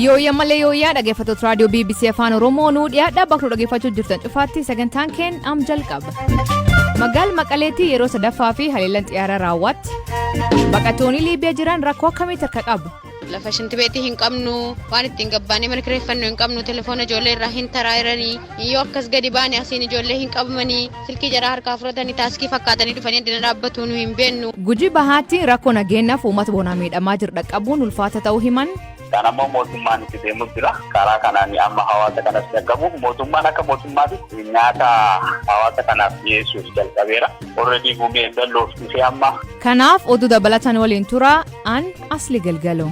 Yooyya malee yooyyaa dhaggeeffattoota raadiyoo BBC Afaan Oromoo nuu dhiyaadha bakka nu dhaggeeffachuu jirtan cufaatti sagantaan keen am jalqaba. Magaal Maqaleetti yeroo sadaffaa fi haleellaan xiyyaara raawwatti. Baqattoonni Liibiyaa jiran rakkoo akkamitti harka qabu? Lafa shintibeetii hin qabnu, waan ittiin gabbaanee mana kireeffannu hin qabnu, telefoona ijoollee irraa hin taraayiranii, yoo akkas gadi baane asiin ijoollee hin qabamanii, silkii jaraa harkaa fudhatanii taaskii fakkaatanii dhufanii addina dhaabbatu nu hin beennu. Gujii Bahaatti rakkoo nageenyaaf uummata bonaa miidhamaa jiru dhaqqabuun ulfaata ta'uu himan. Kan ammoo mootummaan itti deemu jira. Karaa kanaan amma hawaasa kanas dhaqqabuuf mootummaan akka mootummaatti nyaata hawaasa kanaaf dhiyeessuuf jalqabeera. Already gumee dalloof dhufee amma. Kanaaf oduu dabalataan waliin tura an Asli Galgalo.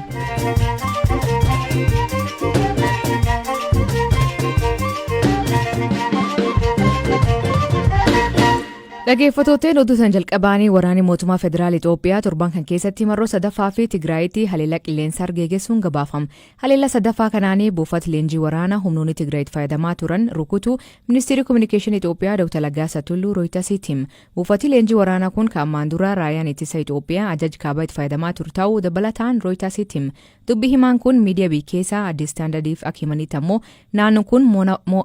Dhaggeeffattooteen oduu san jalqabaanii waraanni mootummaa federaala Itoophiyaa torban kan keessatti marroo sadaffaa fi Tigraayitti haleellaa qilleensaa geggeessuun gabaafama. Haleellaa sadaffaa kanaanii buufata leenjii waraanaa humnoonni Tigraayitti fayyadamaa turan rukutu ministeerri kominikeeshinii Itoophiyaa Dr. Laggasaa Tulluu Rooyitasitti hima. Buufati leenjii waraanaa kun kan ammaan dura raayyaan ittisa Itoophiyaa ajaja kaabaa itti fayyadamaa ture ta'uu dabalataan Rooyitasitti hima. Dubbi himaan kun miidiyaa biyya keessaa Addis Standardiif akka himanitti ammoo naannoon kun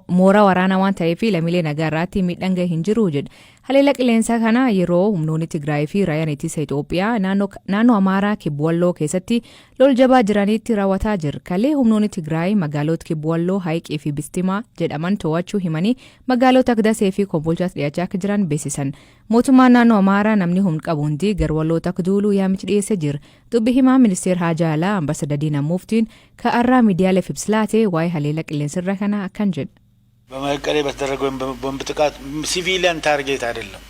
mooraa waraanaa waan ta'eef lammiilee nagaa irraatti miidhaan gahe hin jiru jedha. Haleellaa qilleensaa kana yeroo humnoonni Tigraay fi raayyaan ittisa Itoophiyaa naannoo Amaaraa Kibba keessatti lol jabaa jiranitti raawwataa jira. Kalee humnoonni Tigraay magaalota Kibba Hayiqii fi Bistimaa jedhaman to'achuu himanii magaalota akka Dasee fi Kombolchaas dhiyaachaa akka jiran beeksisan. Mootummaan naannoo Amaaraa namni humna qabu hundi gara Wallootti akka duulu yaamicha dhiyeessee jira. Dubbi himaa ministeera Haajaa Alaa Ambaasaddar Diinaa Muftiin ka'arraa miidiyaaleef ibsa laate waa'ee haleellaa qilleensarra kana akkan jedha. በመቀሌ በተደረገው ቦምብ ጥቃት ሲቪሊያን ታርጌት አይደለም።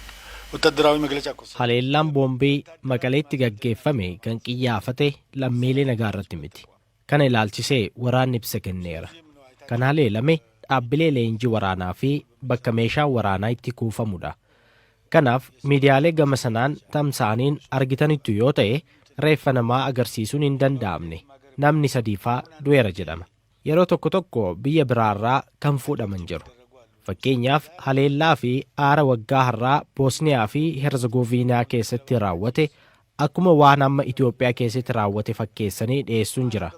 ወታደራዊ መግለጫ እኮ Haleellaan boombii Maqaleetti gaggeeffame kan qiyyaafate lammiilee nagaa irratti miti. Kana ilaalchisee waraanni ibsa kenneera. Kan haleelame dhaabbilee leenjii waraanaa fi bakka meeshaan waraanaa itti kuufamudha. Kanaaf miidiyaalee gama sanaan tamsa'aniin argitanitti yoo ta'e reeffa namaa agarsiisuun hin danda'amne. Namni sadiifaa du'eera jedhama. Yeroo tokko tokko biyya biraarraa kan fuudhaman jiru. Fakkeenyaaf haleellaa fi aara waggaa har'aa Boosniyaa fi Herzegoviinaa keessatti raawwate akkuma waan amma Itoophiyaa keessatti raawwate fakkeessanii dhiyeessuun jira.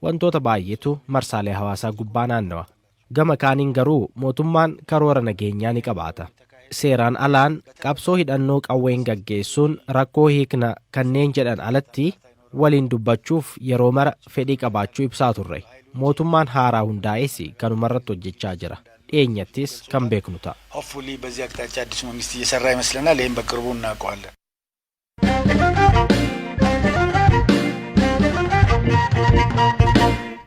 Wantoota baay'eetu marsaalee hawaasaa gubbaa naannawa. Gama kaaniin garuu mootummaan karoora nageenyaa ni qabaata. Seeraan alaan qabsoo hidhannoo qawween gaggeessuun rakkoo hiikna kanneen jedhan alatti waliin dubbachuuf yeroo mara fedhii qabaachuu ibsaa turre. Mootummaan haaraa hundaa'es kanumarratti hojjechaa jira. Dhiyeenyattis kan beeknu ta'a. ሆፕፉሊ በዚህ አቅጣጫ አዲሱ መንግስት እየሰራ ይመስለናል። ይህም በቅርቡ እናውቀዋለን።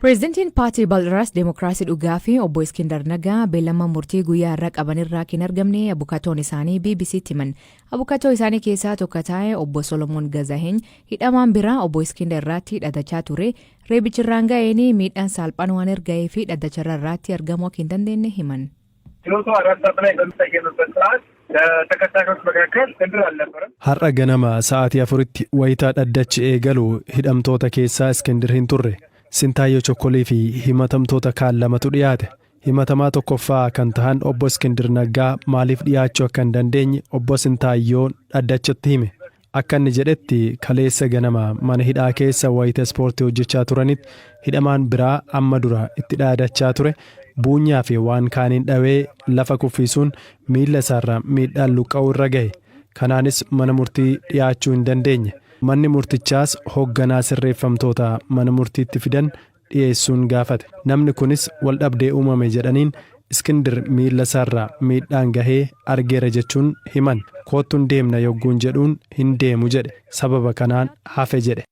Pireezidantiin paartii Bal'iraas Deemokiraasii Dhugaa fi obbo Iskindar Nagaa beellama murtii guyyaa irra qaban irraa hin argamne abukatoon isaanii BBCtti himan. Abukatoo isaanii keessaa tokko ta'e obbo Solomoon Gazaheny hidhamaan biraa obbo Iskindar irratti dhaddachaa ture. Reebichirraan ga'een miidhaan salphaan waan erga'ee fi dhaddacharra irratti argamuu akka hin dandeenye himan. ችሎቱ 4 ሰዓት ላይ በሚሰየምበት ሰዓት ከተከሳሾች መካከል እስክንድር አልነበረም። Har'a ganama sa'aatii 4tti wayitaa dhaddachi eegalu hidhamtoota keessaa Iskindir hin turre. Sintaayyoo Chokkolii fi himatamtoota kaan lamatu dhiyaate. Himatamaa tokkoffaa kan tahan obbo Iskindir Naggaa maaliif dhiyaachuu akka hin dandeenye obbo Sintaayyoon dhaddachatti hime. Akka inni jedhetti kaleessa ganama mana hidhaa keessa wayita ispoortii hojjechaa turanitti hidhamaan biraa amma dura itti dhaadachaa ture buunyaa fi waan kaaniin dhawee lafa kuffisuun miilla isaarra miidhaan luqqa'uu irra gahe. Kanaanis mana murtii dhiyaachuu hin dandeenye. Manni murtichaas hoogganaa sirreeffamtoota mana murtiitti fidan dhiyeessuun gaafate. Namni kunis wal dhabdee uumame jedhaniin Iskindir miilla isaarra miidhaan gahee argeera jechuun himan. Koottuun deemna yogguun jedhuun hin deemu jedhe. Sababa kanaan hafe jedhe.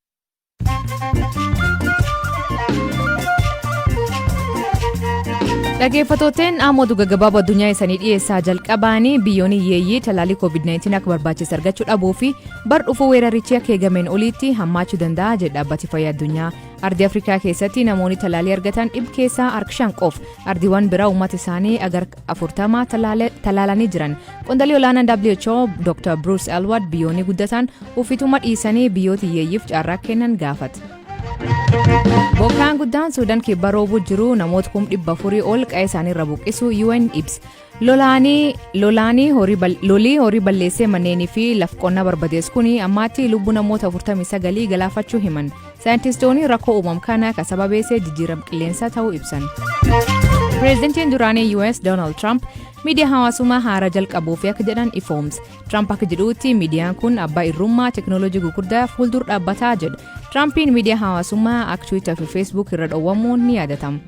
Dhaggeeffattooteen amma oduu gaggabaaboo addunyaa isanii dhiyeessaa jalqabaanii biyyoonni hiyyeeyyii talaalii COVID-19 akka barbaachisu argachuu dhabuu fi bar dhufuu weerarichi akka eegameen oliitti hammaachuu danda'a jedha dhaabbati fayyaa addunyaa. Ardii Afrikaa keessatti namoonni talaalii argatan 5% qofa. Ardiiwwan biraa uummata isaanii agar 40 talaalanii jiran. Qondaalli olaanaan WHO Dr. Bruce Aylward biyyoonni guddatan uffituma dhiisanii biyyoota hiyyeeyyiif carraa kennan gaafate. Bokkaan guddaan Suudaan kibba roobuu jiru namoota 400,000 ol qa'ee isaanii irra buqqisu UN ibsa. Lolaanii horii balleessee manneenii fi laf qonnaa barbadeessu kun ammaatti lubbuu namoota 49 galaafachuu himan. Saayintistoonni rakkoo uumam kana ka sababeessee jijjiiram qilleensaa ta'uu ibsan. Pireezidantiin duraanii US Doonaald Tiraamp miidiyaa hawaasummaa haaraa jalqabuuf akka jedhan ifoomse. Tiraamp akka jedhutti miidiyaan kun abbaa irrummaa teekinooloojii gurguddaa fuuldura dhaabbataa jedha. Tiraampiin miidiyaa hawaasummaa akka Twitter fi Facebook irra dhowwamuun ni yaadatama.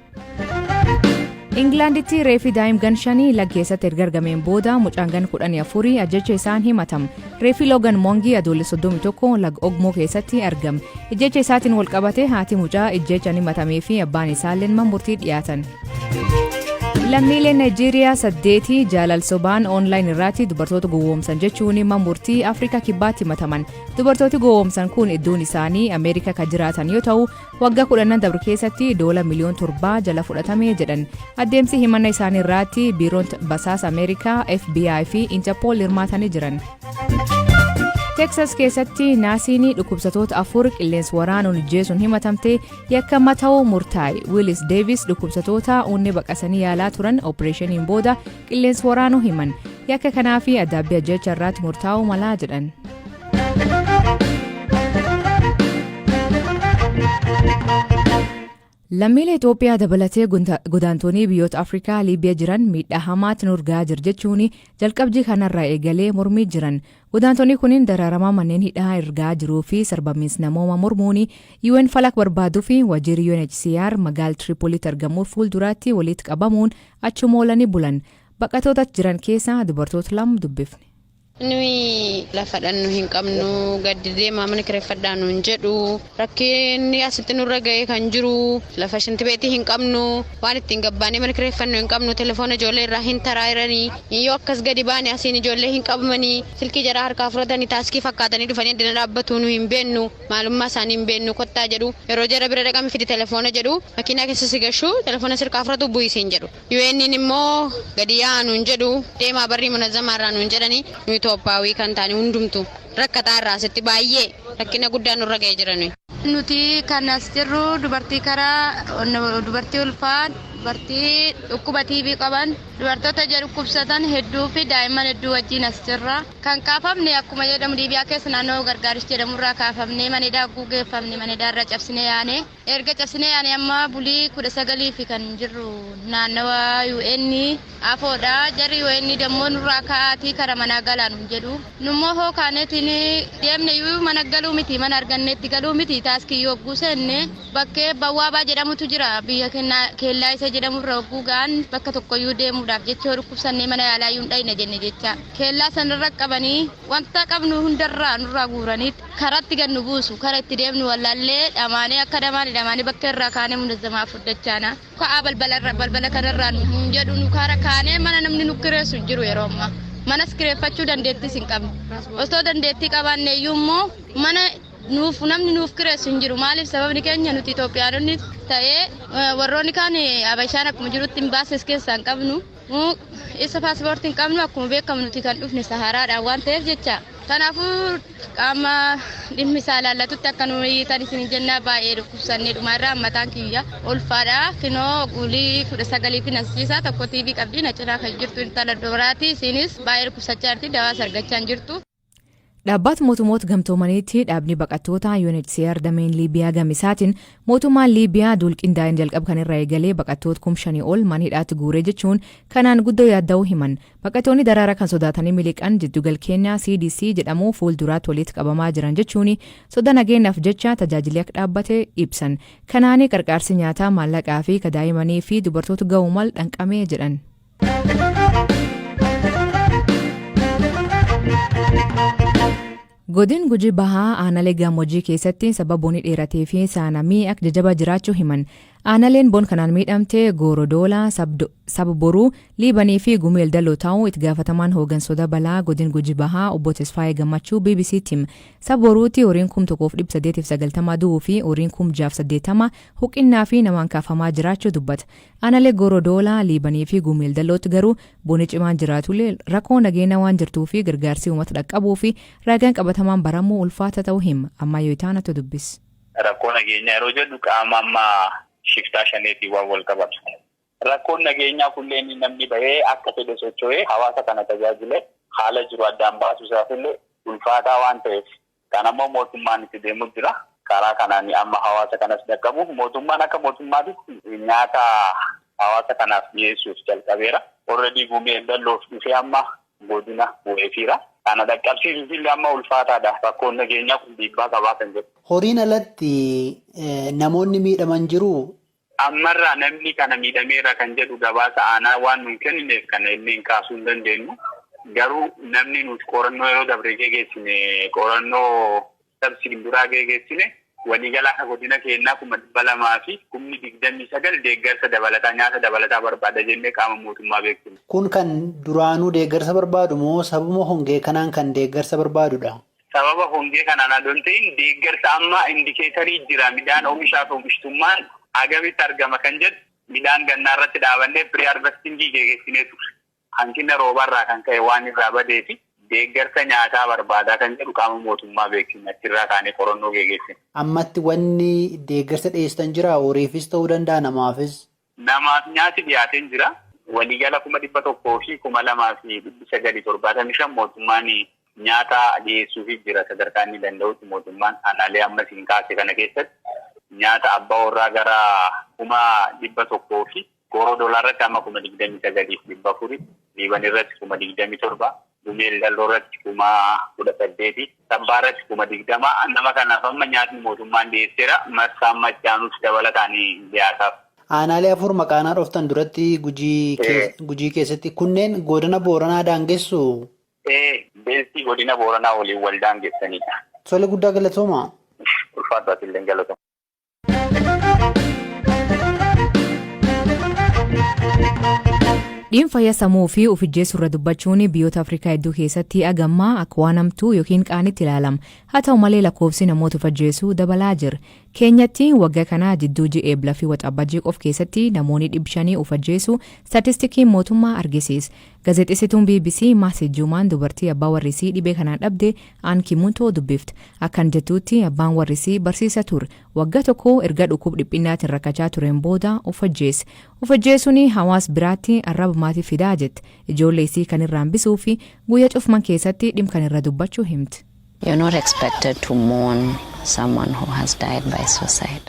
Ingilaanditti reefi daa'im gan 5 laga keessatti erga argameen booda mucaan gan 14 ajjecha isaan himatama. Reefi Loogan Moongii Adoolessa 31 laga Ogmoo keessatti argame. Ijjecha isaatiin wal qabate haati mucaa ijjechaan himatamee fi abbaan isaalleen murtii dhiyaatan. Lammiileen Naayijeeriyaa 8 jaalal sobaan online irratti dubartoota gowwoomsan jechuun murtii Afrikaa Kibbaatti himataman. Dubartooti gowwoomsan kun iddoon isaanii Ameerikaa kan jiraatan yoo ta'u, waggaa 10 dabre keessatti doola miliyoon 7 jala fudhatame jedhan. Adeemsi himanna isaanii irratti biiroon basaasa Ameerikaa, FBI fi Interpol hirmaatanii jiran. Teksas keessatti naasiin dhukkubsatoota afur qilleensa waraanuun ijjeesuun himatamte yakka ta'uu murtaa'e. Willis Davis dhukkubsatoota onnee baqasanii yaalaa turan opereeshiniin booda qilleensa waraanuu himan. Yakka kanaa fi adabbii ajjeecha irratti murtaa'uu malaa jedhan. Lammiilee Itoophiyaa dabalatee godaantonni biyyoota Afrikaa Liibiyaa jiran miidhaa hamaatti nurgaa jira jechuun jalqabjii kanarraa eegalee mormii jiran. Godaantonni kunneen dararamaa manneen hidhaa ergaa jiruu fi sarbamiinsa namooma mormuun UN falak barbaaduu fi waajjirri UNHCR magaala Tiriipooliitti argamuuf fuulduraatti walitti qabamuun achuma oolanii bulan. Baqattoota jiran keessaa dubartoota lama dubbifne. Nuyi lafa dhannu hin qabnu, gaddi deemaa mana kireeffadhaa nuun jedhu. Rakkinni asitti nurra ga'ee kan jiru, lafa shintibeetii hin qabnu, waan ittiin gabbaanee mana kireeffannu hin qabnu, telefoona ijoollee irraa hin taraa jiranii, yoo akkas gadi baane asiin ijoollee hin qabamanii, silkii jaraa harkaa fudhatanii taaskii fakkaatanii dhufanii addana dhaabbatu. Nu hin beennu, maalummaa isaanii hin beennu, kottaa jedhu. Yeroo jara bira dhaqame fidi telefoona jedhu, makiinaa keessa si gashu, telefoona sirkaa fudhatu, bu'isiin jedhu. UN'n immoo gadi yaa'aa nuun jedhu, deemaa barrii munazzamaa irraa nuun jedhanii. Nu Itoophiyaawii kan taane hundumtu rakkataa irraa asitti baay'ee rakkina guddaa nurra ga'ee jira nuyi. Nuti kan as jirru dubartii karaa dubartii ulfaa, dubartii dhukkuba TB qaban, dubartoota ija dhukkubsatan hedduu fi daa'imman hedduu wajjin as jirra. Kan kaafamne akkuma jedhamu Liibiyaa keessa naannoo Gargaaris jedhamurraa kaafamnee maneedaa gugeeffamne, maneedaa irra cabsinee yaane. Erga cabsinee yaane amma bulii 19 fi kan jirru naannawa UN afoodha. Jarri UN dammoo nurraa ka'aatii kara manaa galaa nuun jedhu. Nummoo hoo kaaneetiin deemne iyyuu mana galuu miti, mana arganneetti galuu miti. Taaskii yogguu seenne bakkee Bawwaabaa jedhamutu jira, biyya keellaa isa jedhamurra hogguu ga'an bakka tokkoyyuu deemuudhaaf jecha yoo dhukkubsannee mana yaalaa iyyuu hin dhayne jenne jecha. Keellaa sanarra qabanii wanta qabnu hundarraa nurraa guuranii karatti gad nu buusu. Kara itti deemnu wallaallee dhamaanee akka dhamaane dhamaanee bakka irraa kaanee munazzamaa fuddachaana. Ka'aa balbalarra, balbala kanarraa nu hin jedhu. Nu kara kaanee mana namni nu kireessu hin jiru yeroo ammaa. Manas kireeffachuu dandeettis hin qabnu. Osoo dandeettii qabaanne iyyuu immoo mana nuuf namni nuuf kireessu hin jiru. Maaliif? Sababni keenya nuti Itoophiyaanonni ta'ee warroonni kaan Abashaan akkuma jirutti hin baases keessaa hin qabnu. Isa paaspoortii hin qabnu. Akkuma beekamu nuti kan dhufne Saharaadhaan waan ta'eef jecha. Kanaafuu qaama dhimmi isaa ilaallatutti akka nu hiitan isin jennaa. Baay'ee dhukkubsannee dhumaarraa, mataan kiyya ulfaadha. Kinoo guulii 19 fi nasiisaa tokko TB qabdi, na cinaa kan jirtu intala dubaraati, isinis baay'ee dhukkubsachaa jirti, dawaas argachaa hin jirtu. Dhaabbata Mootummoota Gamtoomaniitti dhaabni baqattoota UNHCR dameen Liibiyaa gamisaatiin mootummaan Liibiyaa duul qindaa'een jalqaba kan irraa eegalee baqattoota 5,000 ol mana hidhaatti guuree jechuun kanaan guddoo yaadda'uu himan. Baqattoonni daraara kan sodaatanii miliqan jiddugal Keenyaa CDC jedhamu fuulduraatti walitti qabamaa jiran jechuun soda nageenyaaf jecha tajaajilli akka dhaabbate ibsan. Kanaanii qarqaarsi nyaataa, maallaqaa fi kadaa'imanii fi dubartoota ga'uu mal dhanqamee jedhan. Godin Gujii Bahaa aanalee gammoojjii keessatti sababa bonni dheeratee fi saanamii akka jajjabaa jiraachuu himan. Aanaleen bon kanaan miidhamte Goorodoolaa, Saba Boruu, Liibanii fi Gumeel Daloo ta'uu itti gaafatamaan hooggansoota balaa Godin Gujii Bahaa obbo Tesfaayee Gammachuu BBC'tti hima. Saba Boruutti horiin 1890 du'uu fi horiin 6080 huqinnaa fi namaan kaafamaa jiraachuu dubbata. Aanalee Goorodoolaa, Liibanii fi Gumeel Dalootti garuu bonni cimaan jiraatullee rakkoo nageenya waan jirtuu fi gargaarsi uummata dhaqqabuu fi ragaan qabatamaan baramuu ulfaata ta'uu hima. Ammayyoo Itaanatu dubbis. Rakkoo nageenyaa yeroo jedhu qaama amma shiftaa shaneetiin waan wal qabatu. Rakkoon nageenyaa kunneen namni bahee akka fedhe socho'ee hawaasa kana tajaajile haala jiru addaan baasuu isaaf illee ulfaataa waan ta'eef, kan ammoo mootummaan itti deemu jira. Karaa kanaan amma hawaasa kanas dhaqqabu mootummaan akka mootummaatitti nyaata hawaasa kanaaf dhiyeessuuf jalqabeera. Already Gumii Eldalloof dhufee amma godina bu'eefiira. Kana dhaqqabsiisuuf illee amma ulfaataadha. Rakkoon nageenyaa kun dhiibbaa qabaa kan jedhu. Horiin alatti namoonni miidhaman jiruu? Ammarraa namni kana miidhameera kan jedhu gabaasa aanaa waan nuun kennineef kana illee kaasuu hin dandeenyu. Garuu namni nuti qorannoo yeroo dabre geggeessine, qorannoo sabsiin duraa geggeessine, waliigala akka godina keenyaa 229,000 deeggarsa dabalataa, nyaata dabalataa barbaada jennee qaama mootummaa beeksifne. Kun kan duraanuu deeggarsa barbaadu moo sababa hongee kanaan kan deeggarsa barbaadudha? Sababa hongee kanaan adoon ta'in, deeggarsa amma indicatorii jira, midhaan oomishaa fi oomishtummaan hagamitti argama kan jedhu midhaan gannaa irratti dhaabannee pre harvestingii geggeessinee ture. Hanqina roobarraa kan ka'e waan irraa badee fi deeggarsa nyaataa barbaadaa kan jedhu qaama mootummaa beeksifne, achirraa kaanee qorannoo geggeessine. Ammatti wanni deeggarsa dhiyeessitan jira, horiifis ta'uu danda'a, namaafis? Namaaf nyaati dhiyaateen jira. Waliigala 102,975 mootummaan nyaata dhiyeessuufis jira sadarkaa inni danda'utti. Mootummaan aanaalee ammas hin kaase kana keessatti nyaata abbaa warraa gara 100,000 fi Gooroo Doolaa irratti amma 29,400, Liiban irratti 27,000, Gumii Eldalloo irratti 18,000, Sabbaa irratti 20,000. Nama kanaaf amma nyaatni mootummaan dhiyeesseera. Marsaa amma itti aanutti dabalataan dhiyaataaf. Aanaalee afur maqaanaa dhoftan duratti Gujii keessatti kunneen godina Booranaa daangessu? Ee, beesii godina Booranaa waliin wal daangessanidha. Tole, guddaa galatooma. Ulfaadhu, atillee galatoma. Dhimma fayyaa sammuu fi of ijjeessuu irra dubbachuun biyyoota Afrikaa hedduu keessatti agammaa akka waan hamtuu yookiin qaanitti ilaalama. Haa ta'u malee, lakkoofsi namoota of ajjeesuu dabalaa jira. Keenyatti waggaa kana jidduu ji'a Eebla fi Waxabajjii qof keessatti namoonni 500 of ajjeesuu staatistikiin mootummaa argisiisa. Gaazexeessituun BBC Maasi Juumaan dubartii abbaa warrisii dhibee kanaan dhabde Aan Kimuntoo dubbifte. Akkan jettuutti, abbaan warrisii barsiisa ture. Waggaa tokko erga dhukkub dhiphinnaatiin rakkachaa tureen booda of ajjeese. Of ajjeesuun hawaasa biraatti arraba maatii fidaa jette. Ijoollee isii kan irraa hambisuu fi guyyaa cufman keessatti dhimma kan irra dubbachuu himte. You're not expected to mourn someone who has died by suicide.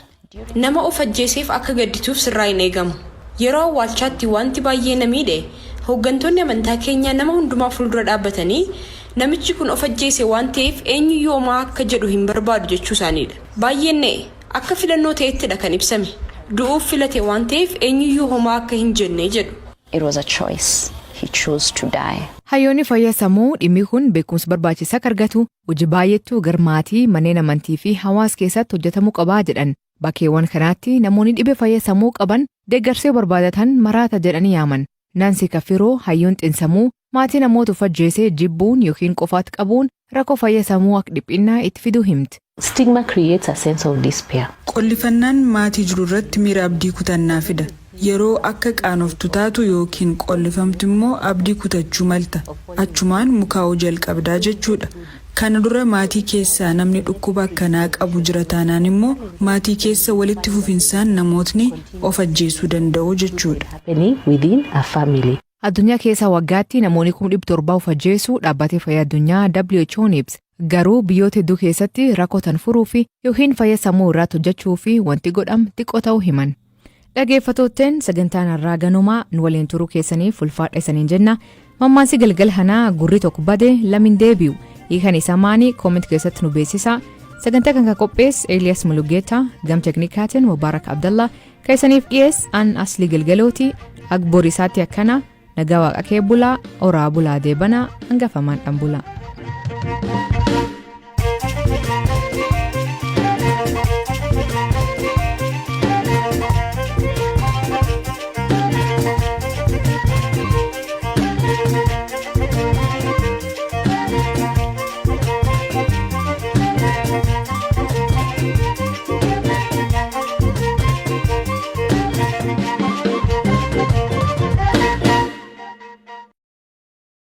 Nama of ajjeeseef akka gaddituuf sirraa hin eegamu. Yeroo awwaalchaatti wanti baay'ee na miidhe, hooggantoonni amantaa keenyaa nama hundumaa fuuldura dhaabbatanii, "Namichi kun of ajjeese waan ta'eef eenyuyyuu homaa akka jedhu hin barbaadu," jechuu isaaniidha. Baay'een na'e. Akka filannoo ta'ettidha kan ibsame. Du'uuf filate waan ta'eef eenyuyyuu homaa akka hin jenne jedhu. It was a choice. He chose to die. Hayyoonni fayyaa sammuu dhimmi kun beekumsa barbaachisaa akka argatu hojii baay'eetu gara maatii, manneen amantii fi hawaasa keessatti hojjetamuu qabaa jedhan. Bakkeewwan kanaatti namoonni dhibee fayyaa sammuu qaban deeggarsa barbaadatan maraata jedhanii yaaman. Naansi Kafiroo, hayyuun xiinsammuu, maatii namoota of ajjeesee jibbuun yookiin qofaatti qabuun rakkoo fayyaa sammuu akka dhiphinnaa itti fiduu himti. Stigma creates a sense of despair. Qollifannaan maatii jiru irratti miira abdii kutannaa fida. Yeroo akka qaanoftu taatu yookiin qollifamtu immoo abdii kutachuu malta. Achumaan mukaa'uu jalqabdaa jechuudha. Kana dura maatii keessaa namni dhukkuba akkanaa qabu jira taanaan immoo maatii keessa walitti fufinsaan namootni of ajjeesuu danda'u jechuudha. Happening within a family. Addunyaa keessa waggaatti namoonni 700,000 of ajjeesuu dhaabbata fayyaa addunyaa WHO ni ibsa. Garuu biyyoota hedduu keessatti rakkoo tan furuu fi yookiin fayyaa sammuu irratti hojjechuu fi wanti godhamu xiqqoo ta'uu himan. Dhaggeeffattootteen, sagantaan har'aa ganumaa. Nu waliin turuu keessaniif ulfaadha isaniin jenna. Mammaansi galgal kanaa "Gurri tokko bade lamin deebi'u." Hiikan isaa maanii? Comment keessatti nu beeksisa. Sagantaa kan qopheesse Elias Mulugeeta, gam teknikaatiin Mubaarak Abdallah, keessaniif dhiyees an Aslii Galgalooti. Ak borisaatti akkana nagaa waaqa kee bulaa, oraa bulaa, deebanaa hangafamaan dhan bulaa.